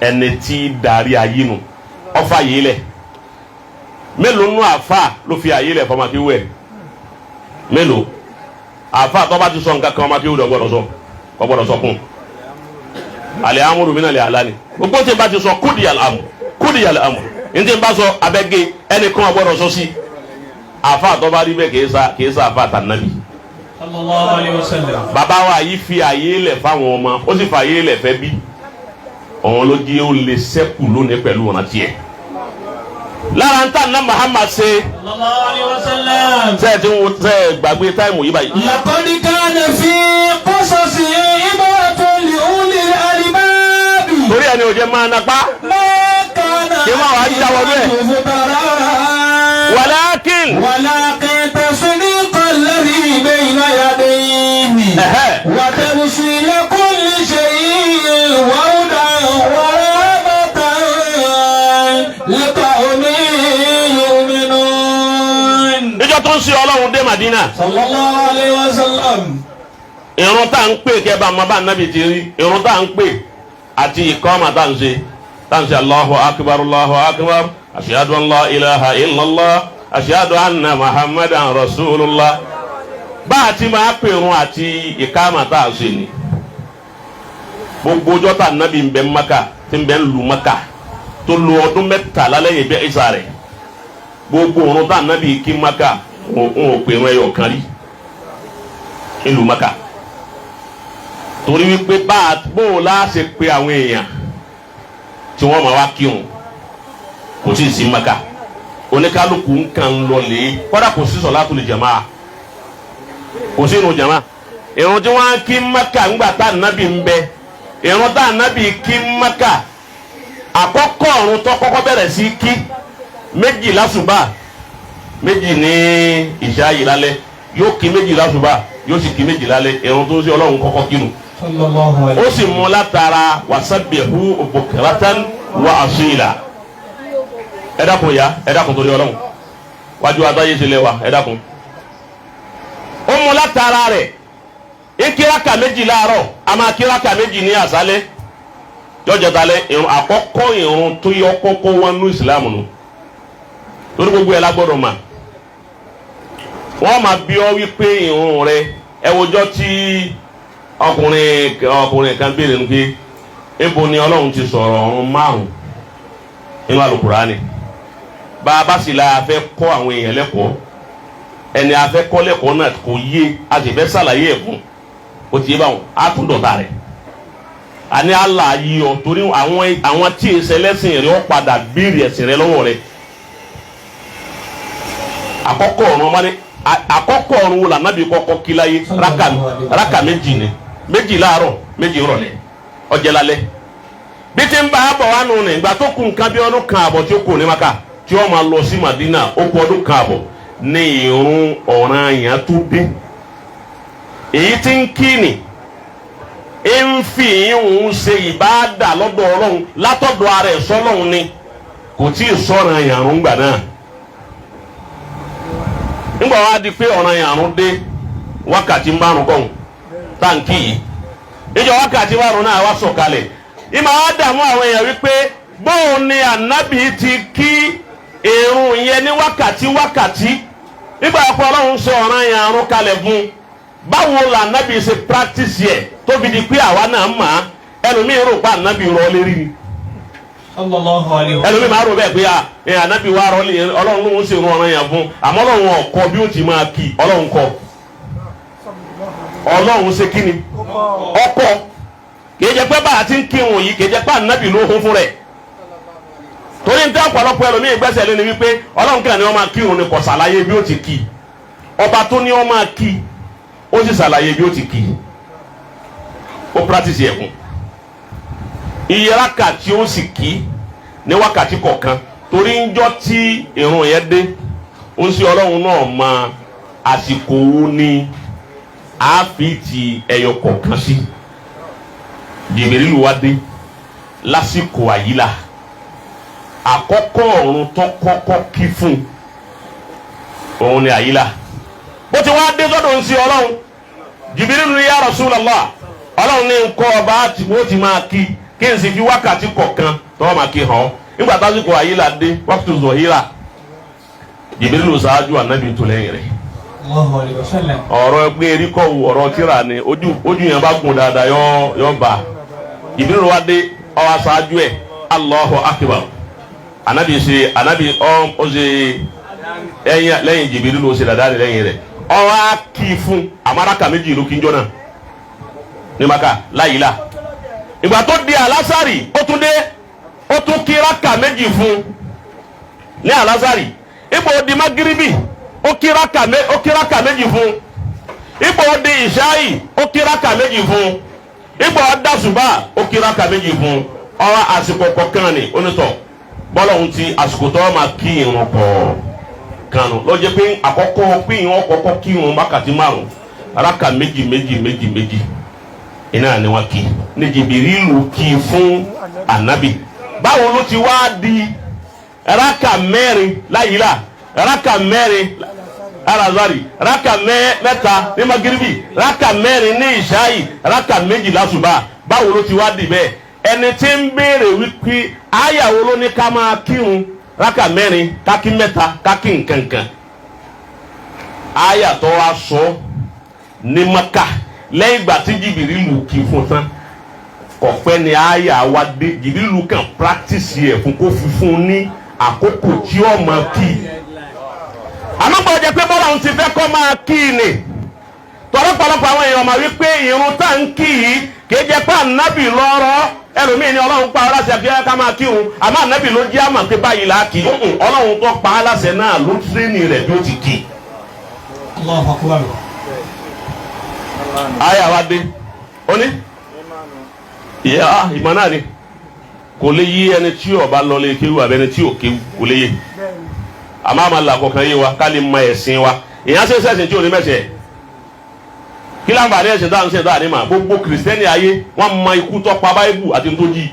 Ẹni tí darí ayé nu ọfà yìí lẹ̀. Mélòó nù àfà ló fi ayé lẹ̀ fọmọ akéwù ẹ̀? Mélòó àfà tó bá ti sọ nǹkan kan, ọmọ akéwù rẹ̀ gbọ́dọ̀ sọ, kò gbọ́dọ̀ sọ kún. Alẹ́ amúlù mi náà lè àlá ni gbogbo tí n bá ti sọ kúdìyàl amù, kúdìyàl amù ní tí n bá sọ abẹ́gẹ́, ẹnìkan gbọ́dọ̀ sọ sí. Àfà tó bá rí bẹ́ẹ̀, kìí sa àfà tànàbí. Sallallahu alayhi wa sallam. Bàbá wa yìí fi àyè lẹ̀ fáwọn ọmọ, ó sì fi àyè lẹ̀ fẹ́ bí òun ló di ó lè sẹ́kù lónìí pẹ̀lú ọ̀nà tiẹ̀ lára ń tà ná Muhammad ṣe. Sallallahu alayhi wa sallam. Sẹ́ẹ̀ tí ń sẹ́ẹ̀ gbàgbé táìmù yìí báyìí. لقد كان في قصصهم عبرة لأولي الألباب. Torí ẹni ò jẹ́ máa napá. ما كان Kí wọ́n wá jáwọ́ bẹ́ẹ̀. مفترى ولكن ولكن تصديق الذي بين يديه وتفصيل كل شيء وهدى ورحمة لقوم يؤمنون. Níjọ́ tó ń ṣe Ọlọ́run dé Madina, صلى الله عليه وسلم. Irun tá à ń pè kẹ́ bá ọmọ bá nábì ti rí irun tá à ń pè àti ìkọ́mà tá à ń ṣe, tá à ń ṣe الله أكبر الله أكبر أشهد أن لا إله إلا الله أشهد أن محمدا رسول الله. Bá a ti máa pè irun àti ìkámà tá à ń ṣe ni gbogbo ọjọ́ tá nábì ń bẹ Maka, tí ń bẹ ń lu Maka, tó lu ọdún 13 lẹ́yìn bẹ́ ìsà rẹ̀, gbogbo irun tá nábì kí Maka, òun ò pè irun ẹyọ kan rí ìlú Maka, torí wípé bá a bóun la ṣe pé àwọn èèyàn tí wọ́n máa wá kírun kò tí ì sí Maka. Oníkálukú nǹkan lọ lé, kọ́dà kò sí sọ̀látul jamaa, kò sí irun jama. Irun tí wọ́n á kí Maka ńgbà tá nábì ń bẹ, irun tá nábì kí Maka, àkọ́kọ́ ọ̀run tó kọ́kọ́ bẹ̀rẹ̀ sí kí, méjì lásùbà, méjì ní ìṣá yìí lálẹ́. Yóò kí méjì lásùbà, yóò sì kí méjì lálẹ́. Irun tó ń ṣe Ọlọ́run kọ́kọ́ kírun, Sallallahu alayhi. ó sì mú látara وسبحوه بكرة وأصيلا. Ẹ dákun ya, ẹ dákun torí Ọlọ́run, wájú adáyé ṣe lẹ wa, ẹ dákun. Ó mú látara rẹ̀ ìkíraka méjì láàárọ̀, a máa kíraka méjì ní àṣálẹ́ yọjọ talẹ. Irun àkọ́kọ́, irun tó yọ kọ́kọ́ wọn ní ìsìlámù nù, torí gbogbo ẹ̀ la gbọ́dọ̀ mà. Wọ́n máa bí ọ wípé irun rẹ, ẹ wojọ́ tí ọkùnrin kan béèrè ní pé ebo ni Ọlọ́run ti sọ̀rọ̀ ọ̀run márùn nínú Àlùkùránì. Bá a bá sì la fẹ́ kọ́ àwọn èèyàn lẹ́kọ̀ọ́, ẹni a fẹ́ kọ́ lẹ́kọ̀ọ́ náà kò yé, a sì fẹ́ ṣàlàyé ẹ̀ fún o, ti yé báwọn, á tún dọ̀tà rẹ̀. Àní àlà yìí ọ, torí àwọn tí èsì ẹlẹ́sìn rẹ̀ ó padà béèrè ẹ̀sìn rẹ̀ lọ́wọ́ rẹ̀. Àkọ́kọ́ ọ̀run ọmọdé, àkọ́kọ́ ọ̀run wo lànàbí kọ́kọ́ kí láyé? Raka méjì ni, méjì láàárọ̀, méjì rọ̀lẹ́, ọjẹ́ lálẹ́. Bí ti ń bá a bọ̀ wá nù ní ìgbà tó kù nǹkan bí ọdún kan àbọ̀ tí ó kù ní Maka tí ó máa lọ sí Madina, ó kù ọdún kan àbọ̀ ní ìrun ọ̀ranyàn tó dé. Èyí tí ń kí ni ń fi ìhun ṣe ìbáàdà lọ́dọ̀ Ọlọ́run, látọ̀dọ̀ ara ẹ̀ sọ́lọ́run ni, kò tí ì sọ̀ràn yàrún gbà náà. Nígbà wá di pé ọ̀ràn yàrún dé, wákàtí 5 kọ́hún táǹkì yìí, ìjọ wákàtí 5 náà wá sọ̀kalẹ̀. Ìmọ̀ wá dààmú àwọn èèyàn wípé bóun ni ànábì ti kí irun yẹn ní wákàtí wákàtí nígbà pé Ọlọ́run sọ ọ̀ràn yàrún kalẹ̀ fún un? Báwo la ànábì ṣe practice yẹ tó fi di pé àwa náà mà á? Ẹlòmíín rò pé ànábì rọ lérí ni. Sallallahu alayhi wa Ẹlòmíín máa rò bẹ́ẹ̀ pé ẹ ànábì wa rọ lé, Ọlọ́run ló ń ṣe irun ọ̀ràn yẹn fún, àmọ́ Ọlọ́run ọ̀kọ́ bí ó ti máa kí. Ọlọ́run kọ́, Ọlọ́run ṣe kí ni ọkọ. Kìí jẹ́ pé bá a ti ń kírun yìí, kìí jẹ́ pé ànábì ló hún fún rẹ̀, torí ní tẹ́ ọ̀pọ̀lọpọ̀ ẹlòmíín gbẹ́sẹ̀ lé ni wípé Ọlọ́run kìlà ni wọ́n máa kírun ni, kò ṣàlàyé bí ó ti kí. Ọba tó ní wọ́n máa kí, ó sì ṣàlàyé bí ó ti kí, ó practice ẹ̀kún iye rákà tí ó sì kí ní wákàtí kọ̀ọ̀kan. Torí ńjọ́ tí ìrun yẹn dé, ó ń ṣe Ọlọ́run náà mọ àsìkò wo ni a fi ti ẹyọ kọ̀ọ̀kan sí. Jìbìrìlù wá dé lásìkò àyílà, àkọ́kọ́ ọ̀run tó kọ́kọ́ kí fún òun ni àyílà. Bó ti wá dé sọ́dọ̀ ń ṣe Ọlọ́run, Jìbìrìlù ní, "Ya Rasulullah, Ọlọ́run ní nǹkan ọba tí wọ́n ti máa kí." Kí n sì fi wákàtí kọ̀ọ̀kan tọ́wọ́ máa kí hàn ọ́. Nígbà tásìkò àyílà dé, wákàtí zọ̀hírà, Jìbìrìlù ṣáájú, ànábì tó lẹ́yìn rẹ̀. Allahu alayhi wa sallam. Ọ̀rọ̀ pé erékọ̀ wù, ọ̀rọ̀ tíra ni, ojú ojú yẹn bá gùn dáadáa yọ yọ bá. Jìbìrìlù wá dé, ó wá ṣáájú ẹ̀, Allahu akbar. Ànábì ṣe, ànábì ó ṣe ẹ̀yìn lẹ́yìn Jìbìrìlù, ó ṣe dáadáa lẹ́yìn rẹ̀, ó wá kí i fún àmàràkà méjì ìlú kíjọ náà ní Maka láyìlá. Ìgbà tó di alásàrì, ó tún dé, ó tún kí rákà méjì fún ní alásàrì. Ipò di magiribi, ó kí rákà méjì fún. Ipò di ìṣáì, ó kí rákà méjì fún. Ipò dàsùbà, ó kí rákà méjì fún. Ọwọ́ àsìkò kọ̀ọ̀kan ni onítọ̀ bọ́lá òun ti àsìkò tó máa kí irun kọ̀ọ̀kan nù lọ́jọ́ pé àkọ́kọ́ pé ìwọ̀n kọ́kọ́ kí irun wákàtí 5, rákà méjì méjì méjì méjì iná ni wọ́n kí ní Jìbìrìlù kí fún ànábì. Báwo ló ti wá di rákà 4 láyìlá, rákà 4 arazari, rákà 3 ní magiribi, rákà 4 ní ìṣáyì, rákà 2 lásùbà? Báwo ló ti wá di bẹ́ẹ̀? Ẹni tí ń béèrè wípé àyàwó ló ní ká máa kírun rákà 4, kákí 3, kákí nkankan, àyà tó wá sọ ní Maka lẹ́yìn ìgbà tí Jìbìrìlù kì í fún tán kọ̀pẹ́ ni àyà wa dé. Jìbìrìlù kàn practice ẹ̀ fún kó fi fún un ní àkókò tí ó máa kí i. Àmọ́ gbọ́dọ̀ jẹ́ pé bọ́lá òun ti fẹ́ kọ́ máa kí i ni tọ́lọ́pọ̀lọpọ̀ àwọn èèyàn máa wí pé irun tá ń kí yìí kì í jẹ́ pé ànábì lọ́rọ́. Ẹlòmíì ni Ọlọ́run pa aláṣẹ àfi ká máa kírun, àmọ́ ànábì ló jẹ́ àmọ̀ pé báyìí là á kí. Ọlọ́run tó pa aláṣẹ náà ló tírénì rẹ̀ bí ó ti kí. Allahu akbar. Àyà wa dé, ó ní ìyá ìmọ̀ náà ni kò lè yí ẹni tí ó bá lọ lè kéwú àbẹ́ni tí ò kéwú kò lè yé. Àmọ́ àmọ́ làkọ̀kan yé wa ká lè mọ ẹ̀sìn wa. Ìyá ṣe sẹ́sìn tí ò ní mẹ́sẹ̀ kí láǹfààní ẹ̀sìn tá à ń ṣe tá à ní mà. Gbogbo kìrìsìtẹ́nì ayé wọ́n mọ ikú tó pa báíbù àti tó jí,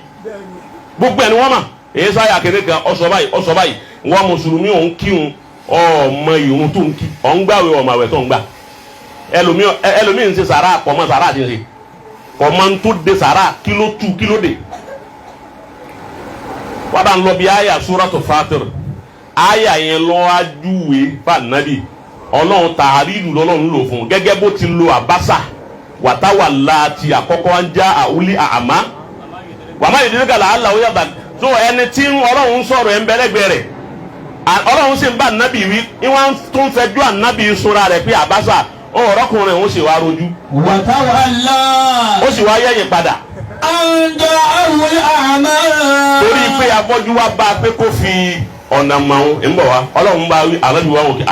gbogbo ẹni wọ́n mà. Èyí sáyà kéde kan ọ̀sọ̀ báyìí, ọ̀sọ̀ báyìí. Wọ́n mùsùlùmí òun kírun, ọmọ ìrun tó ń kí, ọ̀n gbàwé, ọmọ àwẹ̀ tó ń gbà. Ẹlòmíì ń ṣe sàrà, kọ̀mọ́ sàrà ti ń ṣe, kọ̀mọ́ ń tó de sàrà, kí ló tú, kí ló dé. Wọ́n bá ń lọ bí àyà Suratu Fatir, àyà yẹn lọ́wọ́ ajúwe fànàbì. Ọlọ́run tààrílù lọ́lọ́run lò fún un gẹ́gẹ́ bó ti lo àbáṣà wàtáwàlá ti àkọ́kọ́ ń já àwùlí àmá wàmá ìdílé làálà ó yàgbà tó ẹni tí Ọlọ́run sọ̀rọ̀ ẹ̀ ń bẹ́lẹ́gbẹ́ rẹ̀. Ọlọ́run sì ń bá ànábì wí, ìwọ̀n tó ń fẹjú ànábì sora rẹ̀ pé àbáṣà ọ̀rọ̀kùnrin òun sì wá rojú. Wàtáwàlá. Ó sì wá yẹ̀yìn padà. Àǹjọ àwùlí àmá. Torí pé afọ́jú wa bá a pé kó fi ọ̀nà mọ̀ ọ́n ń bọ̀ wá, Ọlọ́run bá wí, ànábì wá wò kí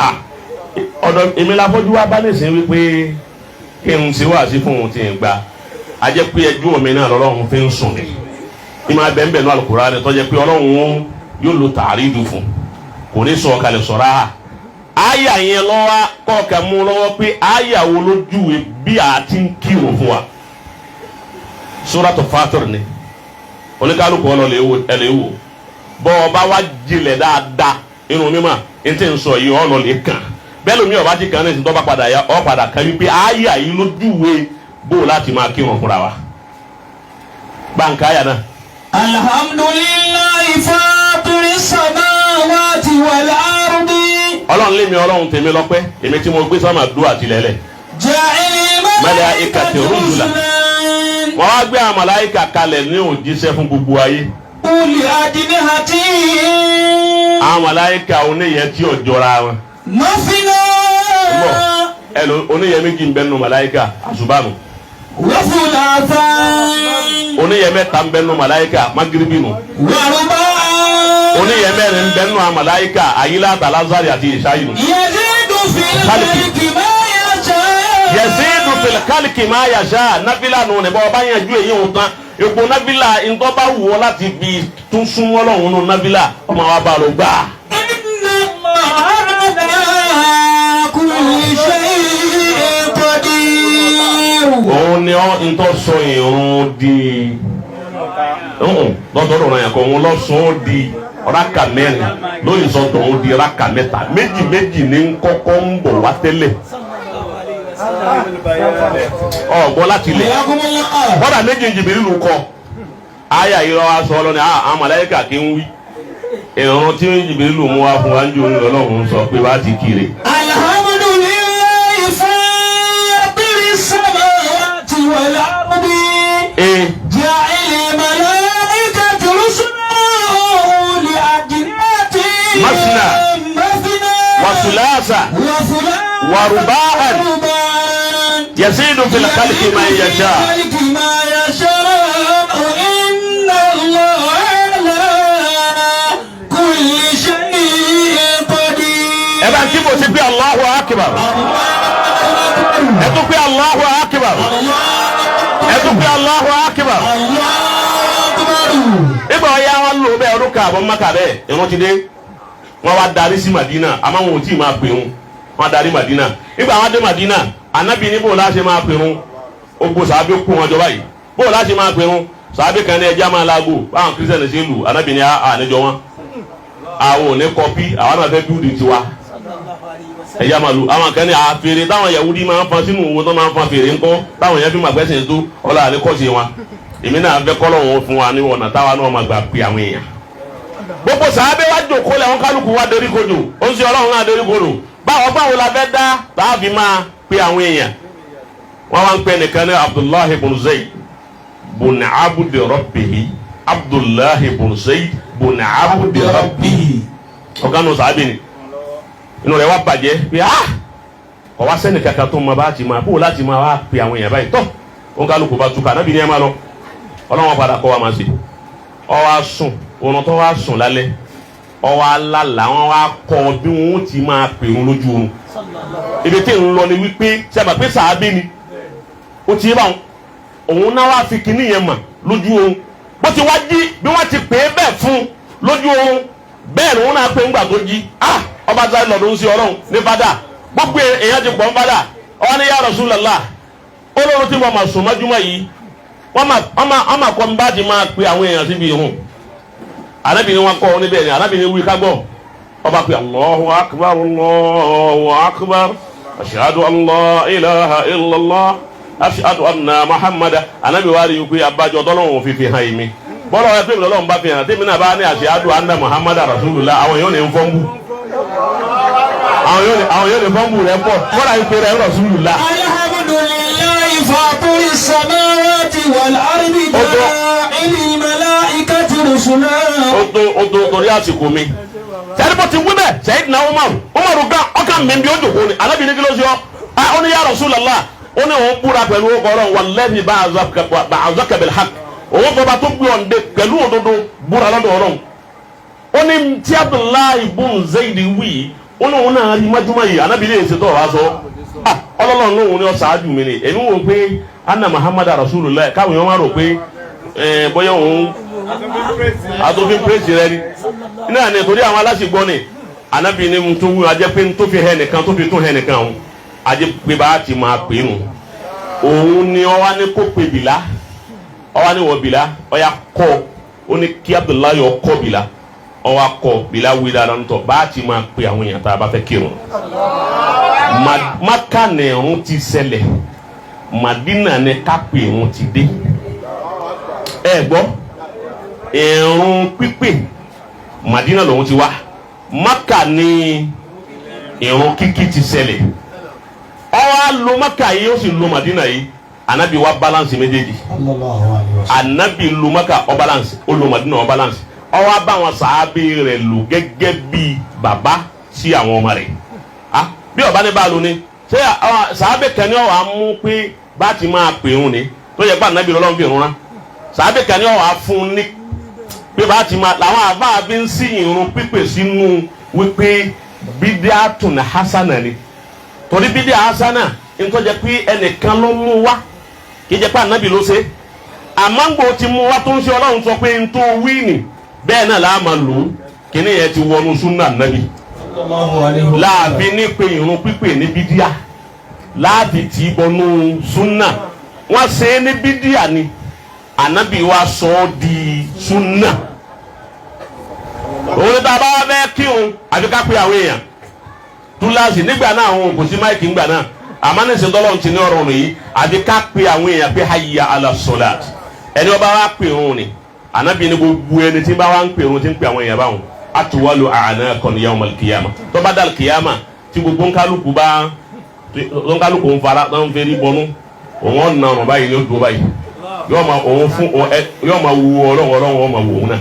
ọ̀dọ̀ èmi la fọ́jú wá bá nìsín wípé kí n ṣe wáàsí fún òun tí ń gba ajẹ́ pé ẹjú omi náà lọ́lọ́run fi ń sùn ní ìmọ̀ abẹ́ńbẹ́ náà Al-Qur'ani tó jẹ́ pé Ọlọ́run yóò lo tààrídù fún, kò ní sọ kalẹ̀ sọ̀rọ̀ a àyà yẹn lọ́wọ́ kọ́ọ̀kẹ́ mú lọ́wọ́ pé àyà wo ló júwe bí a ti ń kírun fún wa. Suratu Fatir ni oníkálukú ọlọ́lẹ̀ wò bọ́ ọba wa jinlẹ̀ dáadáa inú mímọ́ ntí ń sọ yìí ọlọ́lẹ̀ kàn bẹ́ẹ̀ lómi ọba ti kàn ní ìsìn tó bá padà ya ọ padà kan wípé àyà yìí ló júwe bó o láti máa kírun fúnra wa. Báńkì àyà náà. Alhamdulillahi fatiri samawati wal ardi. Ọlọ́run lé mi, Ọlọ́run tèmi lọ́pẹ́, èmi tí mo gbé sọ́mà dúró àti lẹ́lẹ̀. Ja'il Malaikati rusula. Wọ́n wá gbé àwọn màláíkà kalẹ̀ ní òjíṣẹ́ fún gbogbo ayé. Uli ajnihati. Àwọn màláíkà oníyẹ tí ò jọra wọn. Mafina. Ẹlò oníyẹ méjì ń bẹ nù màláíkà àṣùbánu. Wafulata. Oníyẹ 3 ń bẹ nù màláíkà magiribi nù. Waruba. Oníyẹ 4 ń bẹ nù màláíkà àyílá àtàlázàrì àti ìṣáyìí nù. Yazidu fil khalqi ma yasha. Yazidu fil khalqi ma yasha. Náfìlà nù ní bọ́ ọba yẹn ju èyí ń tán. Epo náfìlà ntọ́ bá wù ọ́ láti fi tún súnmọ́ lọ́hùn nù náfìlà ọmọ wa bá lọ gbà. Inna Allaha ala kulli shay'in qadir. Òun ni ọ́ ntọ́ sọ ìrun di lọ́dọọdún náà yẹn kọ́ òun lọ sọ ọ́ di raka 4 lóyún sọ tòun di raka 3, méjì méjì ní kọ́kọ́ ń bọ̀ wá tẹ́lẹ̀. Ọ̀gbọ́n láti ilẹ̀ kọ́dà méjì Jìbìrìlù kọ Àyà yìí lọ́wọ́ aṣọ ọlọ́ni àwọn màláíkà kí ń wí. Ìrun tí Jìbìrìlù mú wá fún wa ń jò ní Ọlọ́run sọ pé wá ti kiri. Alhamdulillahi fatiri samawati wal ardi. Ee. Ja'il malaikati rusulan li ajnati. Masna. Masna. Wa thulatha. Wa thulatha. Wa ruba'an. Ruba'an. Yazidu fil khalqi ma yasha. خلق ما يشاء إن الله على كل شيء قدير. Ẹ bá ń kí mo ti pé Allahu akbar. Ẹ tún pé Allahu akbar. Ẹ tún pé Allahu akbar. Ìgbà ọ̀ya wọn lò bẹ́ẹ̀ ọdún kààbọ̀ Mákà bẹ́ẹ̀ ìrun ti dé. Wọ́n wá darí sí Madina àmọ́ wọn ò tí ì máa pè wọn. Wọ́n darí Madina. Ìgbà wọn dé Madina Ànábì ní bò láṣẹ máa pè wọn. Ogbó sàábé kó wọn jọ báyìí. Bò láṣẹ máa pè wọn. Sàábé kan ní ẹja máa laago báwọn kírísítẹ̀nì ṣe lù Ànábì ní àníjọ wọn. Àwọn ò ní kọpí àwọn náà fẹ́ bíúdì tiwa. Ẹja máa lu àwọn kan ní àfèrè táwọn Yahudi máa ń fan sínú owó tó máa ń fan fèrè ńkọ́ táwọn yẹn fi máa gbẹ́sìn tó ọlọ́ àlékọ́sí wọn. Èmi náà fẹ́ kọ́ lọ́wọ́ fún wa ní ọ̀nà táwa náà máa gbà pé àwọn èèyàn. Gbogbo sàábé wa jòkó lẹ̀ wọn kálukú wa dorí kodò ó ń ṣe Ọlọ́run náà dorí kodò báwo la fẹ́ dá tààfin máa pé àwọn èèyàn. Wọ́n wá ń pè nìkan ní Abdullahi bun Zayd bun abudi rabbihi Abdullahi bun Zayd bun abudi rabbihi ọ̀gá nù sàábé ni inú rẹ̀ wá bàjẹ́ pé ah kọ̀ wá sẹ́ni kankan tó ma bá ti ma kó láti ma wá pe àwọn èèyàn báyìí tọ́ òun kálukú bá túká Ànábì ní ẹ máa lọ Ọlọ́wọ́n padà kọ́ wa máa ṣe ọ wá sùn oorun tó wá sùn lálẹ́ ọ wá lálàá wọn wá kọ́ bí wọn ti máa pè wọn lójú oorun. Ibi tí ń lọ ni wípé sábà pé sàábé ni ó ti yé báwọn òun náà wá fi kinní yẹn mà lójú oorun bó ti wá jí bí wọ́n ti pè é bẹ́ẹ̀ fún lójú oorun bẹ́ẹ̀ lòun náà pé ńgbà tó jí ah ọba tí a lọ́dún sí Ọlọ́run ní fada gbogbo èèyàn ti pọ̀ ń fada ọwọ́ ní ya Rasulullah olórun tí wọ́n máa sùn mọ́júmọ́ yìí wọ́n máa kọ́ bá ti máa pe àwọn èèyàn síbi ìhùn Ànábì ni wọ́n kọ́ níbẹ̀ ni Ànábì ni wí ká gbọ́ ọba pé Allahu akbar Allahu akbar ashhadu an la ilaha illallah ashhadu anna Muhammada. Ànábì wa rí i pé abájọ tọ́lọ́hún fífi hàn yìí mi bọ́lá ọ̀rẹ́ pé lọ́lọ́run bá fi hàn tèmi náà bá ní ashhadu anna Muhammada rasulullah àwọn èèyàn ní ń fọ́nbù àwọn yóò ní fọ́nbù rẹ̀ pọ̀ kọ́lá ìpè rẹ̀ rasulullah. Alhamdulillahi fatiri samawati wal ardi ja'ilil malaikati rusula. Ó tó torí àsìkò mi. Sẹ́ni bó ti wí bẹ́ẹ̀ Sayyidina Umaru gan ọkàn mi bí ó jòkó ni Ànábì ní kí ló ṣe ọ́ ó ní ya Rasulullah ó ní òun búra pẹ̀lú ọkọ̀ ọlọ́run wallazi ba'athaka bil haqq òun fọba tó gbé ọ̀ǹde pẹ̀lú òdodo búra lọ́dọ̀ ọlọ́run. Ó ní tí Abdullahi bun Zayd wí ó ní òun náà rí májúmọ́ yìí Ànábì lè ṣètò ọ̀rọ̀ aṣọ ọlọ́run lóhun ni ó ṣáájú mi ni èmi wò pé anna Muhammad Rasulullah káwọn èèyàn máa rò pé bóyá òun àtòfin pírèsì rẹ ni náà ni torí àwọn aláṣìgbọ́ ni Ànábì ni tó wú ajẹ́ pé tó fi hẹ́ nìkan tó fi tún hẹ́ nìkan òun ajẹ́ pé bá ti máa pè nù òun ni ọwá ní kó pe bìlá ọwá ní wọ bìlá ọyà kọ́ ó ní kí Abdullahi ọkọ́ bìlá ọwá kọ́ bìlá wí dáadáa ń tọ́ bá ti máa pè àwọn èèyàn tá a bá fẹ́ kírun. Mákà ní ìrun ti ṣẹlẹ̀ Màdínà ní kápẹ́ ìrun ti dé ẹ gbọ́ ìrun pípé Màdínà lòun ti wá Mákà ní ìrun kíkí ti ṣẹlẹ̀ ó wá lo Mákà yìí ó sì lo Màdínà yìí Ànábì wá balance méjèèjì Ànábì lo Mákà ó balance ó lo Màdínà ó balance ó wá bá wọn sàábé rẹ̀ lò gẹ́gẹ́ bí bàbá sí àwọn ọmọ rẹ̀ bí ọba ní bá a lò ní ṣé sàábé kan ní ọ̀wá mú pé bá ti máa pè ń ní tó yẹ pé Ànábì lọ́lọ́run fi rún rán sàábé kan ní ọ̀wá fún ní pé bá ti máa làwọn àbá fi ń sí ìrun pípè sínú wípé bídíàtùn hasana ni torí bídíà hasana ntọ́jẹ́ pé ẹnìkan ló mú wá kì í jẹ́ pé Ànábì ló ṣe àmọ́ ń gbò ti mú wá tó ń ṣe Ọlọ́run sọ pé ń tó wí nì bẹ́ẹ̀ náà làá máa lò ó kíní yẹn ti wọnú súnà Ànábì láàbí ní pé ìrun pípè ní bídíà láàbí tí bọnú súnà wọ́n ṣe é ní bídíà ni Ànábì wa sọ ọ́ di súnà òun tá a bá wá fẹ́ kírun àfi ká pe àwọn èèyàn túláàsì nígbà náà àwọn kò sí máìkì ńgbà náà àmọ́ ní sèǹtọ́lọ́ ti ní ọ̀rọ̀ yìí àfi ká pe àwọn èèyàn pé hayya ala salat ẹni ọba wa pè òun ni Anabi ni gbogbo ẹni tí bá wà ń pè irun, tí ń pè àwọn èèyàn báwọn, atwalu a'naqan yawmal qiyamah, tó bá dal kìyàmà, tí gbogbo nkálukú bá nkálukú ń fara tó ń fẹ́rí bọnú, òun ọ̀nà ọ̀rùn báyìí ní ó dúró báyìí, yóò máa òun fún ẹ, yóò máa wu Ọlọ́run, Ọlọ́run ó máa wù òun náà.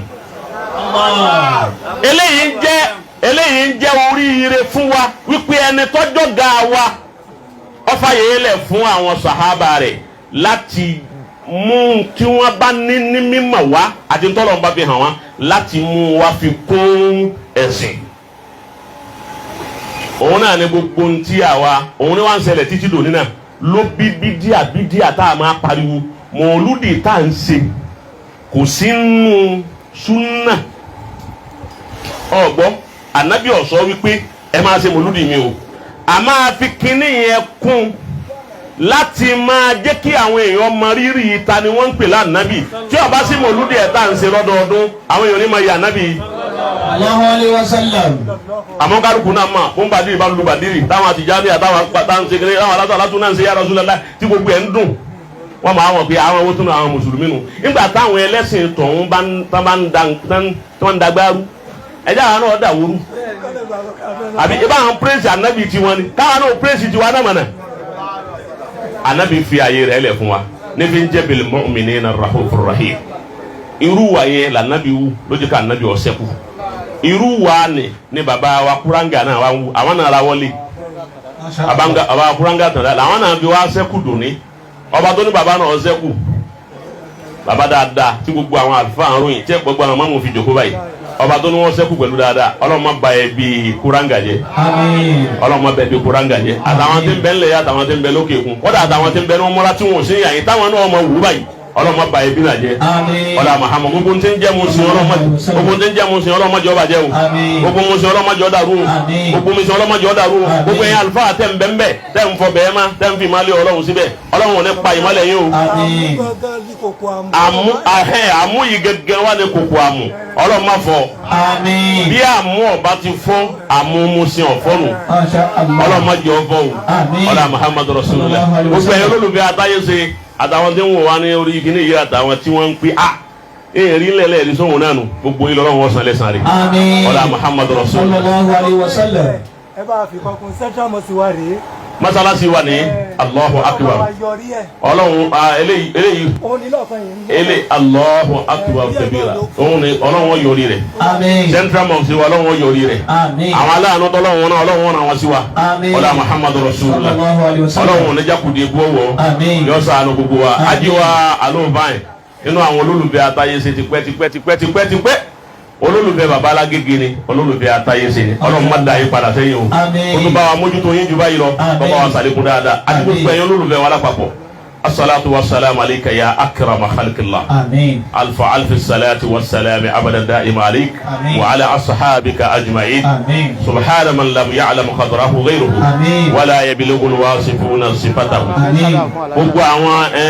Eléyìí ń jẹ́ oríire fún wa wípé ẹni tọ́jọ́ ga wa ọfà yìí lẹ̀ fún àwọn sàhábà rẹ̀ láti mú tí wọ́n bá ní mímọ̀ wá àti ntọ́lọ́ bá fi hàn wá láti mú wa fi kún ẹ̀sìn. Òun náà ní gbogbo ntí àwa, òun ní wá ń ṣẹlẹ̀ títí dòní náà ló bí bídíà. Bídíà tá a máa pariwo, mọ̀ọ́lúdì tá à ń ṣe, kò sí nínú súnà. Ọgbọ́ ànábì ọ̀sọ́ wípé ẹ máa ṣe mọ̀lúdì mi o, a máa fi kinní yẹn kún láti máa jẹ́ kí àwọn èèyàn mọ rírì ta ni wọ́n ń pè lánàbì. Tí ó bá sí mọ̀lúdì ẹ̀ tá à ń ṣe lọ́dọọdún, àwọn èèyàn ní máa yẹ ànábì. Allahu alayhi wa sallam. Àmọ́ kálukú náà mà fún bàdìrì bá lu bàdìrì, táwọn àtijọ́ ní àtàwọn táwọn ṣe kéré, táwọn alátọ́ alátọ́ náà ń ṣe ya Rasulullah, tí gbogbo ẹ̀ ń dùn, wọ́n máa wọ̀ pé àwọn owó tún náà àwọn mùsùlùmí nù. Nígbà táwọn ẹlẹ́sìn tọ̀hún bá ń tán, bá ń da tán, tí wọ́n ń dagbáru ẹ̀jẹ̀, àwọn náà dà wúrú àbí ibà àwọn praise ànábì tiwọn ni, káwọn náà praise tiwa náà mọ̀nà. Ànábì fi ààyè rẹ̀ lẹ̀ fún wa níbi ń jẹ́ bil mu'minina rahufur rahim. Irú wa yẹn lànàbì wù lójú ká ànábì ọ̀sẹ̀ kù. Irú wa ni baba wa kuranga náà wa wù, àwọn náà ra wọlé abanga baba kuranga tàn dá làwọn náà fi wá sẹ́kù dòní. Ọba tó ní baba náà sẹ́kù, baba dáadáa tí gbogbo àwọn àlùfáà ń ròyìn, tí gbogbo àwọn mọ́mú fi jòkó báyìí, ọba tó ní wọ́n sẹ́kù pẹ̀lú dáadáa, Ọlọ́run má ba ẹ bí kuranga jẹ́. Àmín. Ọlọ́run má bẹ bí kuranga jẹ́, àtàwọn tí ń bẹ ńlẹ̀ yá, àtàwọn tí ń bẹ lókè kún, kódà àtàwọn tí ń bẹ ní ọmọlá tí wọn ò sí yàn yín, táwọn náà ọmọ wù báyìí, Ọlọ́run má ba ẹ bí náà jẹ́. Àmín. Ọlá Muhammad, gbogbo tí ń jẹ́ musin ọlọ́mọ, gbogbo tí ń jẹ́ musin ọlọ́mọ jẹ́ ọba jẹ́ o. Àmín. Gbogbo musin ọlọ́mọ jẹ́ ọ̀dàrú o. Àmín. Gbogbo musin ọlọ́mọ jẹ́ ọ̀dàrú o. Àmín. Gbogbo ẹ̀yin àlùfáà tẹ̀ ń bẹ́ ń bẹ́, tẹ̀ ń fọ bẹ́ẹ̀ má, tẹ̀ ń fi ìmọ̀lẹ̀ Ọlọ́run síbẹ̀, Ọlọ́run ò ní pa ìmọ̀lẹ̀ yín o. Àmín. Àmú ahẹ́ àmú yìí gẹ́gẹ́ wà ní kòkò àmú, Ọlọ́run má fọ́. Àmín. Bí àmú ọba ti fọ́, àmú musin ọ̀fọ́nù. Masha Allah. Ọlọ́run má jẹ́ ọ̀fọ́ o. Àmín. Ọlá Muhammadu Rasulullah. Sallallahu alaihi Gbogbo ẹ̀yin wasallam. olólùfẹ́ àtayé ṣe, àtàwọn tí ń wò wá ní orí kíní yìí, àtàwọn tí wọ́n ń pè á èrí ńlẹ̀lẹ̀ èrí sóhun náà nù, gbogbo yìí lọ́wọ́ wọn san lẹ́sàn rẹ̀. Àmín. Ọlá Muhammadu Rasulullah. Sallallahu alayhi wa sallam. Ẹ bá fi kọkun Central Mosque wa rèé. Masalasi wa ní Allahu Akbar. Ọba wa yọrí ẹ. Ọlọ́run eléyìí eléyìí. Òun ní lọ́ọ̀kan yìí ń bọ̀. Eléyìí, Allahu Akbar kabira, òun ni Ọlọ́run yọrí rẹ̀. Àmín. Central Mosque wa, Ọlọ́run yọrí rẹ̀. Àmín. Àwọn aláàánú tọ́lọ́run náà, Ọlọ́run náà wọ́n sí wa. Àmín. Ọlá Muhammadu Rasulullah. Sallallahu alayhi wa sallam. Ọlọ́run ò ní jákùdé gbọ́wọ́. Àmín. Yọ ṣàánú gbogbo wa. Àmín. Ajíwa alóòbáyìn nínú àwọn olólùfẹ́ àtayé ṣe tipẹ́ tipẹ́ tipẹ́ tipẹ́ tipẹ́, olólùfẹ́ baba alágége ni, olólùfẹ́ àtayé ṣe ni. Ọlọ́run má da yín padà sẹ́yìn o. Àmín. O tún bá wa mójútó yín ju báyìí lọ. Àmín. Bàbá wa sàlékún dáadáa àti gbogbo Àmín. ẹ̀yin olólùfẹ́ wa lápapọ̀. Asalaatu wa salaam alayka ya akrama khalqillah. Àmín. Alfa alfi salatu wa salaam abadan da'ima alayk. Àmín. Wa ala ashabika ajma'in. Àmín. Subhana man lam ya'lam qadrahu ghayruhu. Àmín. Wala yablughu alwasifuna sifatahu. Àmín. Gbogbo àwọn ẹ.